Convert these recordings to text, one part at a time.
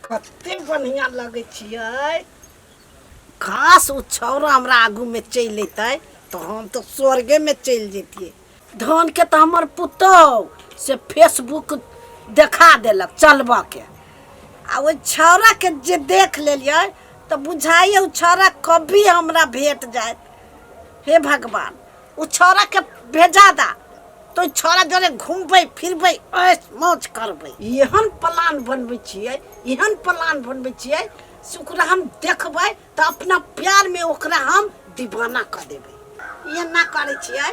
कते बढ़िया लगै छियै। खास ओ छौड़ा हमरा आगूमे चलि अयतै तऽ हम तऽ स्वर्गेमे चलि जैतियै। धनके तऽ हमर पुतहु से फेसबुक देखा देलक चलबऽके, आ ओहि छौड़ाके जे देख लेलियै तऽ बुझाइए ओ छौड़ा कभी हमरा भेट जायत। हे भगवान, ओ छौड़ाके भेजा दा तऽ ओहि छौड़ा जरे घुमबै फिरबै, ऐश मौज करबै। एहन प्लान बनबै छियै, एहन प्लान बनबै छियै से ओकरा हम देखबै तऽ अपना प्यारमे ओकरा हम दीवाना कऽ देबै। एना करै छियै,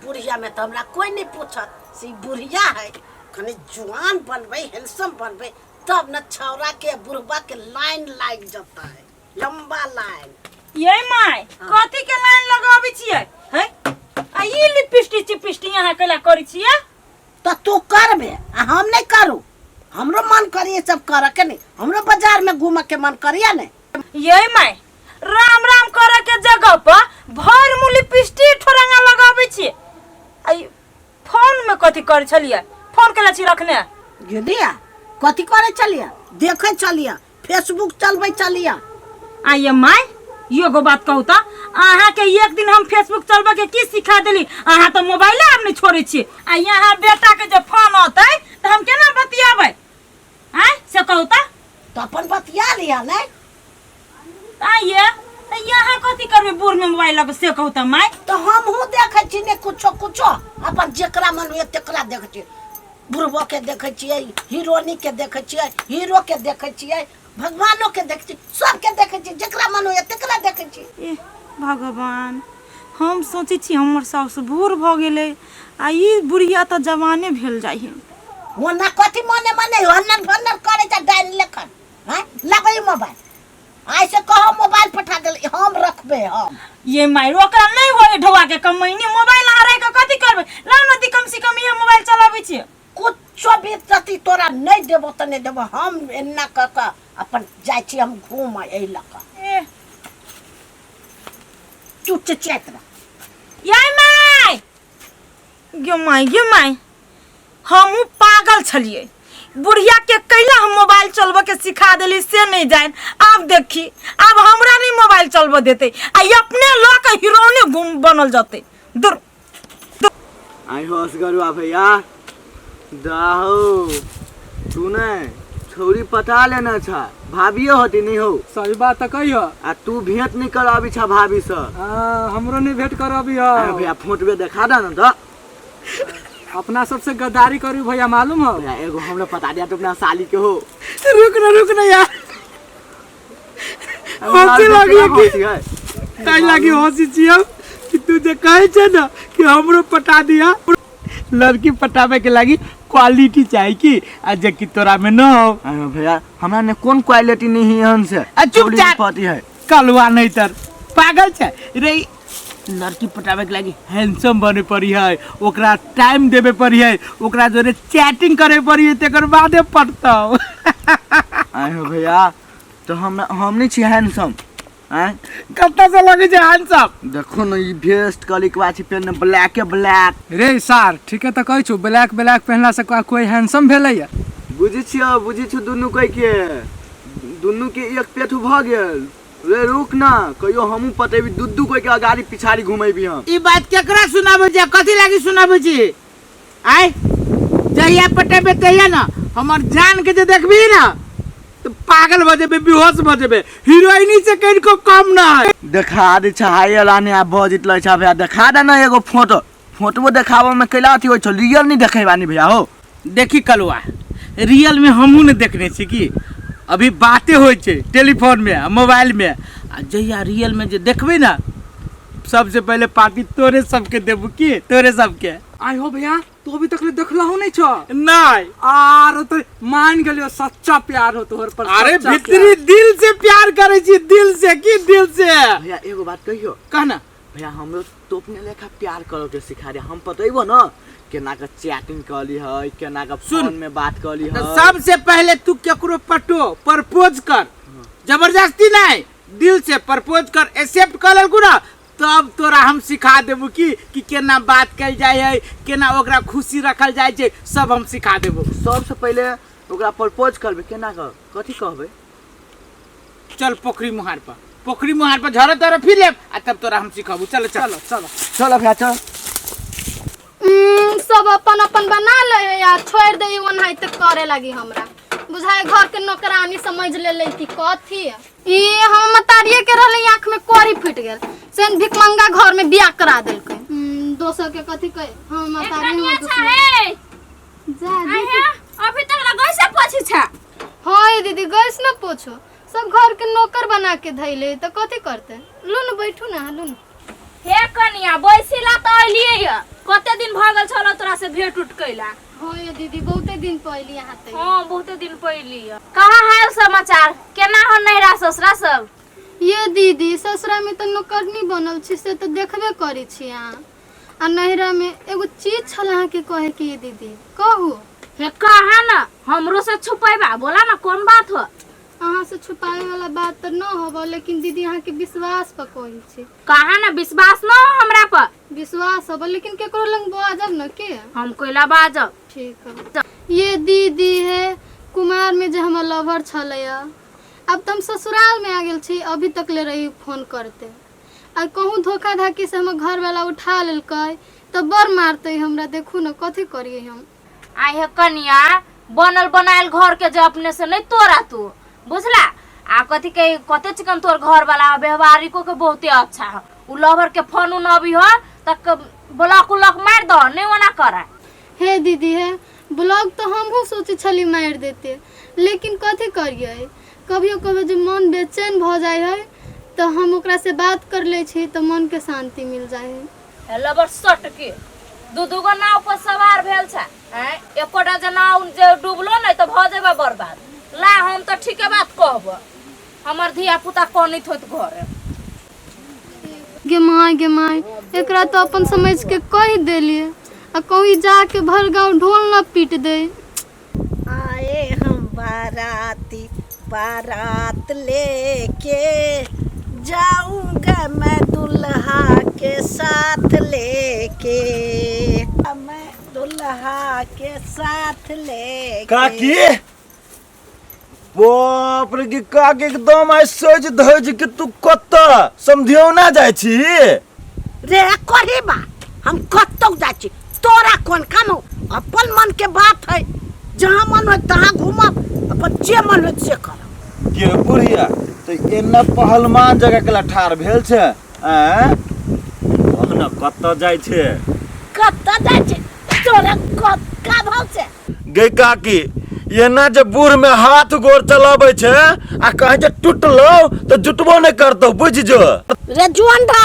बुढ़ियामे तऽ हमरा कोइ नहि पूछत से ई बुढ़िया है। कनि जुआन बनबै, हैंडसम बनबै, तब ने छौड़ाके बुढ़बाके लाइन लागि जेतै, लम्बा लाइन। ये my, कथी के लाइन लगाबै छियै है? आ ई लिपस्टिक चिपस्टिक अहाँ कैला करै छियै? तऽ तू करबे आ हम नहि करू? हमरो मन करिए सब करऽ के, नहि हमरो बाजार में घूमऽ के मन करिए ने। ये my, Ram Ram करे के जगह पर भरि मुँह लिपस्टिक ठोरंगा लगाबै छियै। आ ई फोन में कथी करै छलियै? फोन केला छी रखने? गेलिया कथी करै छलियै? देखै छलियै, फेसबुक चलबै छलियै। आ ये my, एगो बात कहू तऽ, अहाँके एक दिन हम फेसबुक चलबै के की सिखा देली? अहाँ तऽ मोबाइले आब नहि छोड़ै छियै। आ यहाँ बेटा के जे फोन औतै तऽ हम केना बतियाबै आँय, से कहू तऽ? तऽ अपन बतिया लिअ ने। आ ये तऽ यहाँ कथी करबै बूढ़ में मोबाइल लग, से कहू तऽ my? तऽ हमहूँ देखै छी ने कुछो कुछो, अपन जेकरा मन होइए तेकरा देखै छी। बुढ़बो के देखै छियै, हीरोनी के देखै छियै, हीरो के देखै छियै, भगवानो के देखै छियै, सबके देखै छियै, जेकरा मन होइए तेकरा देखै छी। एह भगवान, हम सोचै छी हमर साउस बूढ़ भऽ गेलै आ ई बुढ़िया तऽ जवाने भेल जाइ है। ओना कथी मने मने हन्नर भन्नर करै छै डाइन लेखन? हैं, लगै मोबाइल आइ से कहो, मोबाइल पठा देल, हम रखबे हम। ये माय, ओकरा नहीं होय ढोआ के कमैनी। मोबाइल अहाँ राखि कऽ कथी करबै? लाउ ने दी, कम से कम इहे मोबाइल चलाबै छियै। कुछो भी अथी तोरा नहीं देबो तऽ नहीं देबो। हम एना कऽ कऽ अपन जाइ छी हम घूमऽ एहि लऽ कऽ। एह। तू चेचैत रह। ये my, गे my, गे माय, हमहूँ पागल छलियै। बुढ़िया के कैला हम मोबाइल चलबऽ के सिखा देली से नहीं जान। आब देखी, आब हमरा नहीं मोबाइल चलबऽ देतै आ ई अपने लऽ के हीरोने घूम बनल जतै। दूर। आई हो असगरुआ भैया दाहो, तू ने छौरी पटा लेना छा, भाभियो होती नहीं हो। सही बात तऽ कहियो। आ तू भेंट नहीं कराबी छा भाभी से? हाँ, हमरो नहीं भेंट कराबी हो। अरे भैया, फोटवे देखा दा ना तो। अपना सबसे गद्दारी करी भैया, मालूम हो? भैया, एगो हमरा पता दिया तो अपना साली के हो। रुक ना, रुक ना यार, हंसी लागी कि है ताहि लागी हंसी छियौ कि तू जे कहै छै ने कि हमरो पटा दिया। लड़की पटावे के लागी क्वालिटी चाही की, आ जे कि तोरा में न हो। अरे भैया, हमरा ने कौन क्वालिटी नहीं है एहन से? आ चुपचाप। पति है कलुआ, नहीं तर पागल छै रे। लड़की पटावे के लागी हैंडसम बने पड़ी है, ओकरा टाइम देवे पड़ी है, ओकरा जोरे चैटिंग करे पड़ी है, तेकर बादे पटतौ। आए हो भैया, तो हम नहीं छी हैंडसम? आए। कत्ता से लगे छै हैंडसम? देखो न, ई भेस्ट कली के बात पेन ब्लैक ब्लैक। रे सार, ठीक है तऽ कहै छु, ब्लैक ब्लैक पहनला से कोई हैंडसम भेलैया? बुझै छियो, बुझै छियो, दुनू कह के दुनू के एक पेठ भ गेल रे। रुक ना, कहियो हमहूँ पटेबी, दू दू कोई के अगाड़ी पिछाड़ी घुमेबी हम। ई बात केकरा सुनाबै छी? कथी लागी सुनाबै छी? आय जहिया पटेबे तहिया ना हमर जान के जे देखबी ना तो पागल भ जेबे, बेहोश भ जेबे। हीरोइनी से कनिको कम ना है। देखा दे छै हाय लाने आ भऽ जितलै छै भैया, देखा दे ना एगो फोटो। फोटो देखाबऽ में कैला अथी होइ छौ? रियल नहीं देखे बानी भैया हो। देखी कलुआ, रियल में हमहूँ ने देखने छी कि अभी बाते होइ छै टेलीफोन में आ मोबाइल में, आ जहिया रियल में जे देखबै ना, सबसे पहले पार्टी तोरे सबके देबू की, तोरे सबके। आइ हो भैया, तू अभी तक ले देखलहु नहीं छो? नहीं। आर तो मान गेलियो, सच्चा प्यार हो तोहर पर। अरे सच्चा भीतरी प्यार। दिल से प्यार करे छी, दिल से की, दिल से। भैया, एगो बात कहियो? कहना। भैया, हमरो तो अपने लेखा प्यार करो के सिखा दे। हम पतेबो ना केना के चैटिंग कली है, केना के सुन। फोन में बात कली तो है। सबसे पहले तू केकरो पटो, प्रपोज कर, जबरदस्ती नहीं, दिल से प्रपोज कर, एक्सेप्ट कर लेलकू ना, तब तोरा हम सिखा देबू कि केना बात कल जाय है, केना ओकरा खुशी रखल जाय छै, सब हम सिखा देबू। सबसे पहले ओकरा प्रपोज करबै केना कह कथी कहबै? चल पोखरी मुहार पर, पोखरी मुहार पर झड़ तर फिर लेब आ तब तोरा हम सिखबू। चल चल चलो चल भैया चल। सब अपन अपन बना ले आ छोड़ दे, ओनाहिते करे लगी। हमरा बुझाए घर के नौकरानी समझ ले ले कि कथी है। ई हम मतारिये के रहले, आंख में कोरी फूट गेल सेन भिखमंगा घर में बियाह करा देलकै। दोसर के कथी कहे हम मतारी कनिया हम छा दुश्मन। हे जा आय दीदी। हे, अभी तक लगै से पोछी छा। हाँ ये दीदी, गैस न पूछो, सब घर के नौकर बना के धैले तो कथी करते। लू न बैठू ना, लू न। हे कनिया, बैसिला त अलियै य, कते दिन भ गेल छलो तोरा से भेंट उठ कैला। हाँ ये दीदी, बहुते दिन पहले यहाँ तक। हाँ, बहुते दिन पहले य। कहाँ हाल समाचार, केना हो नैहरा ससुरा सब? ये दीदी, ससुरा में तो नौकरनी बनल छी से तो देखबे करै छी अहाँ, आ नैहरा में एगो चीज छल अहाँके कहे के। ये दीदी, कहू। हे कहा न, हमरो से छुपैबा? बोला न, कौन बात हो? अहाँ से छुपावे वाला बात तो न होबो, लेकिन दीदी अहाँके विश्वास पर कहै छी। कहा न, विश्वास न हो हमरा पर? विश्वास होबो, लेकिन केकरो लग बाजब न के। हम कोइला बाजब? ठीक है। ये दीदी है, कुमार में जे हमर लवर छलै, अब तऽ हम ससुराल में आ गेल छी, अभी तक ले रही फोन करते। आ कहूँ धोखा धाकी से हमर घर वाला उठा लेलकै तऽ बड़ मारतै हमरा। देखू न, कथी करियै हम? आइ हे कनिया, बनल बनायल घर के जे अपने से नहीं तोड़ा तू, बुझला? आ कथी के कते चिकन तोर घर वाला व्यवहारिको के बहुते अच्छा है। उ लवर के फोन उन अभी हो तक ब्लॉक उलॉक मार दो, नहीं ओना करा। हे दीदी हे, ब्लॉग तऽ हमहूँ सोचै छली मारि देते, लेकिन कथी करियै, कभियो कभियो जे मन बेचैन भऽ जाइ है तऽ हम ओकरा से बात कर लै छी तऽ मनके शान्ति मिल जाइ है। हे लवर सट के दू दू गो नाव पर सवार भेल छै, आँय? एकोटा जे नाव जे डूबलो नहीं तऽ भऽ जेबे बर्बाद। ला, हम तऽ ठीके बात कहब, हमर धिया पुता कनैत होत घरे। गे माय, गे माय, एकरा तऽ अपन समझ के कहि देलियै आ कहीं जाके भर गाँव ढोल न पीट दे। आए हम बाराती, बारात लेके जाऊंगा मैं दुल्हा के साथ लेके, मैं दुल्हा के साथ लेके। काकी, बाप रे, की काकी, एकदम आइ सज धज के तू कतऽ समधियौना जाइ छी? रे करीबा, हम कतौ जाइ छी, तोरा कोन काम हौ? अपन मन के बात है, जहाँ मन हो तहाँ घूमब, अपन जे मन हो से करब। के बुढ़िया तऽ एना पहलवान जगह के ठाढ़ भेल छै? आँय, कह न, कतऽ जाइ छै? कतऽ जाइ छी, तोरा का भाव छै? गे काकी, एना जे बूढ़ में हाथ गोर चलाबै छै आ कहे जे टूटलो तऽ जुटबो नहि करतौ, बुझ जो। रे जुअंडा,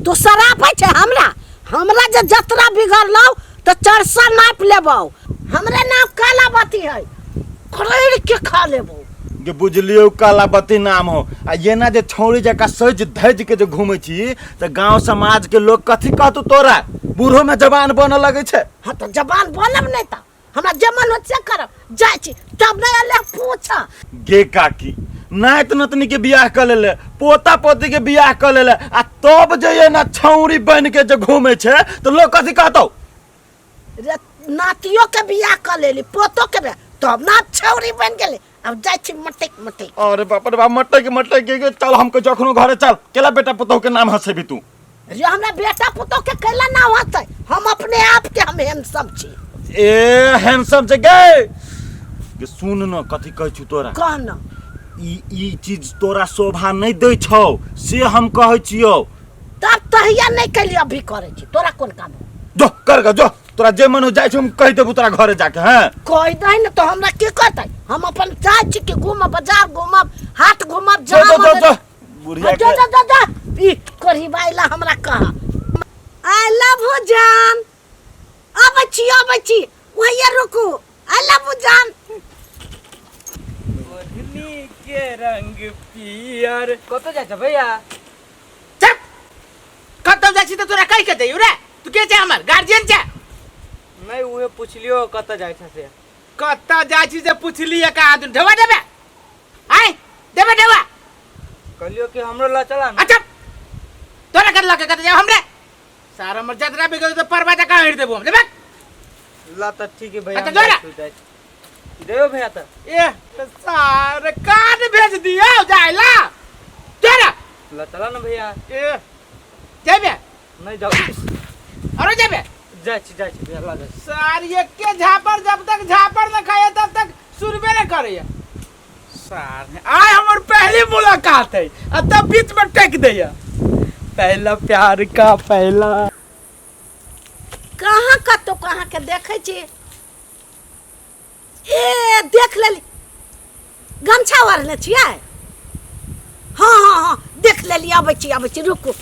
तू शराब छै हमरा, हमरा जे जतरा बिगड़लौ तऽ चरसा नापि लेबौ। हमरे नाम कालावती है, खड़ैड़ के खा लेबौ। जे बुझलियौ, कालावती नाम हो, आ एना जे छौड़ी जकाँ सजि धजि के जे घूमै छी तऽ गांव समाज के लोग कथी कहतौ तोरा? बूढ़ो में जवान बनऽ लगै छै। हाँ तऽ जवान बनब, नहि तऽ हमरा जे मन होत से करब। जाइ छी तब नहि अले पूछ। गे काकी, नाति नतनी के बियाह कऽ लेले, पोता पोती के बियाह कऽ लेले, आ तब जे एना छौड़ी बनि के जे घूमै छै तऽ लोग कथी कहतौ? रे, नातियो के बियाह कऽ लेली, पोतो के बियाह, तब ना छौरी बनि गेली। अब जाइ छी मटक मटक। अरे बाप रे बाप, मटक मटक के चल, हमको जखनो घरे चल, केला बेटा पुतोह के नाम हंसेबी तू? रे, हमरा बेटा पुतोह के कैला नाम हंसतै? हम अपने आप के हम हैंडसम छी। ए, हैंडसम छै गे। गे सुन न, कथी कहै छु तोरा? कह न। ई ई चीज तोरा शोभा नहीं दै छौ से हम कहै छियौ। तब तहिया नहीं कैली, अभी करै छी, तोरा कोन काम हौ? जो कर ग, जो तोरा जे मन हो जाइ छौ, हम कहि देबू तोरा घरे जाके। हैं, कहि दही ने तो हमरा की कहतै? हम अपन जाइ छी कि घूमब, बाजार घूमब, हाट घूमब, जो जहाँ जो जो मन। जो बुढ़िया जो के जो जो जो ई करही बाइला हमरा कह। I love you जान, अबै छी, अबै छी, वही रुकू। I love you जान। ओढ़नी के रंग पियर। कतऽ जाइ छ भैया? चुप! कतौ जाइ छी तऽ तोरा कहि के दैयौ रे? तू के छै हमर गार्जियन छै? नहि, उहे पुछलियो कतऽ जाइ छ से। कतऽ जाइ छी से पुछलियै कहाँ दिन? ढेवा देबे? आय देबे ढेवा? कहलियो कि हमरो लऽ चला ने। अच्छा, तोरा कर लके कतऽ जाब हमरे? सारा हमर जतरा बिगड़ तऽ परवा जकाँ हेर देबो हम। देबे? ला तऽ ठीक है भैया। अच्छा, हम जो ना। जाइ छी, जाइ छी। देव भैया तऽ। ए तऽ सार कार्ड भेज दियौ जाय ला चल। ल चला ना भैया। ए जेबे? नहीं जाओ। अरे जेबे? जाइ छी भैया, ल जाइ छी। सार एके झापर जब तक झापर न खाए तब तक सुनबे न करैया सार ने। आइ हमर पहली मुलाकात है आ तब बीच में टेक दैया। पहला प्यार का पहला। कहाँ कतौ कहाँ के देखै छी? ए देख लेली, गमछा ओढ़ने छियै? हाँ हाँ हाँ, देख लेली। अबै छी, अबै छी, रुकू।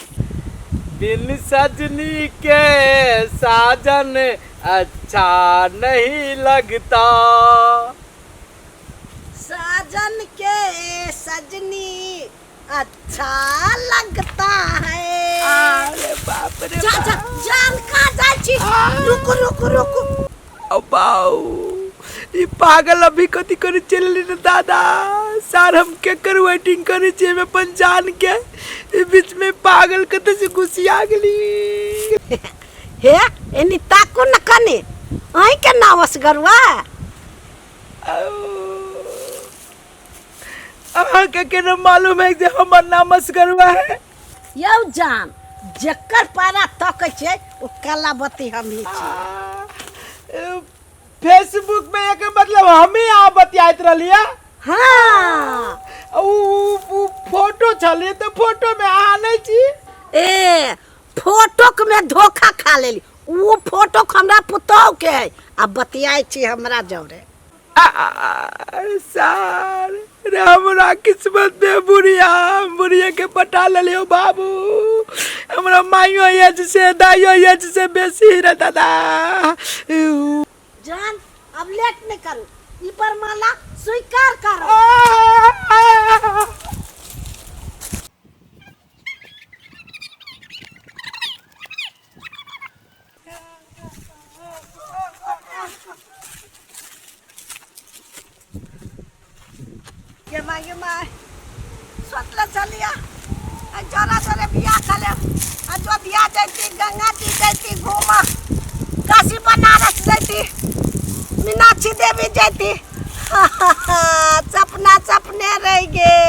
बिन सजनी के साजन अच्छा नहीं लगता। साजन के सजनी अच्छा लगता है। अरे बाप रे। जा जा, जान कहाँ जाइ छी? रुकू रुकू रुकू। बाऊ, ई पागल अभी कथी करे चलली रे दादा। सार हम केकर वेटिंग करे छियै एमे अपन जान के, ई बीच में पागल कते से घुसिया गेली। हे, एनी ताकू न कने, अहीं के नाम असगरुआ? अहाँके केना मालूम है जे हमर नाम असगरुआ है? यौ जान, जकर पारा तकै छै ओ कलावती हमही छी। फेसबुक में एक मतलब हम ही अहाँ बतियाइत रहलियै? हाँ। उ फोटो छलियै तऽ फोटो में अहाँ नहीं छी? ए फोटो में धोखा खा लेली। ओ फोटो हमरा पुतोह के है आ बतियाइ छी हमरा जौरे। सार रे, हमरा किस्मत में बुढ़िया बुढ़िया के पटा लेलियो बाबू। हमरा माइयो एज से दाइयो एज से बेसी रे दादा। जान, अब लेट नहीं करू, ई पर माला स्वीकार करो। गे माय, गे माय, सोचले छलियै आ जोरा जोरे बियाह कऽ लेब, अयोध्या जैती, गंगा जी जैती घूमऽ, काशी बनारस जैती, मीनाक्षी देवी जैती। सपना सपने रहि गेल।